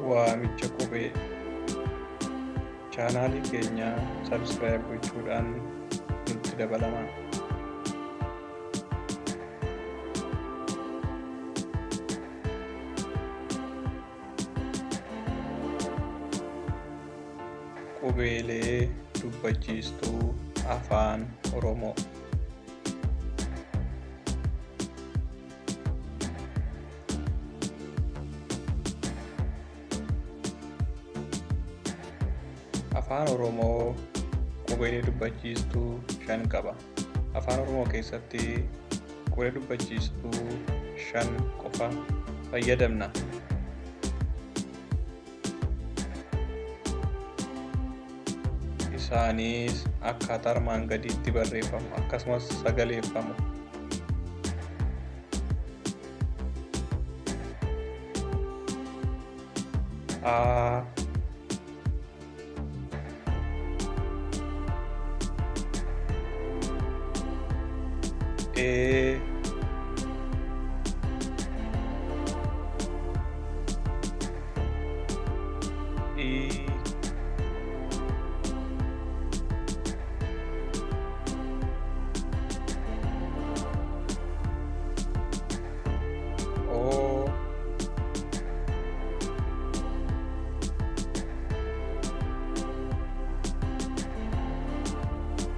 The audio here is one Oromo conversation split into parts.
Waamicha Qubee Chaanaalii keenya subscribe gochuudhaan nutti dabalamaa. Qubeelee dubbachiistuu Afaan Oromoo. Afaan Oromoo qubeelee dubbachiistuu 5 qaba. Afaan Oromoo keessatti qubee dubbachiistuu 5 qofa fayyadamna. Isaanis akkaataa armaan gadiitti barreeffamu akkasumas sagaleeffamu. A E I O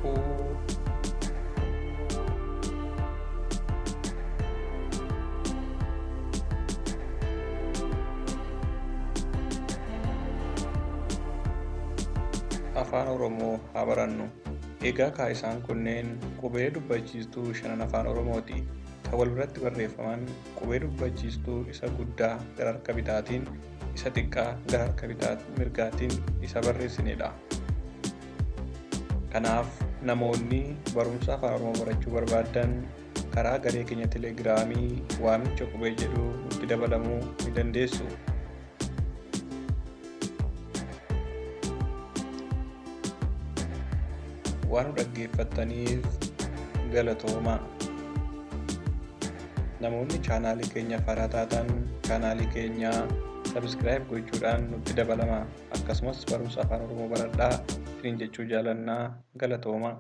U Afaan Oromoo haa barannu. Egaa kaa isaan kunneen qubee dubbachiistuu shanan Afaan Oromooti. Kan wal biratti barreeffaman qubee dubbachiistuu isa guddaa gara harka bitaatiin, isa xiqqaa gara harka mirgaatiin isa barreessinedha. Kanaaf namoonni barumsa Afaan Oromoo barachuu barbaaddan karaa garee keenya Telegiraamii Waamicha Qubee jedhu nutti dabalamuu ni dandeessu. Waan nu dhaggeeffattaniif galatoomaa. Namoonni chaanaalii keenyaaf haaraa taatan chaanaalii keenya subscribe gochuudhaan nutti dabalamaa. Akkasumas barumsa Afaan Oromoo baradhaa isiniin jechuu jaalannaa galatoomaa.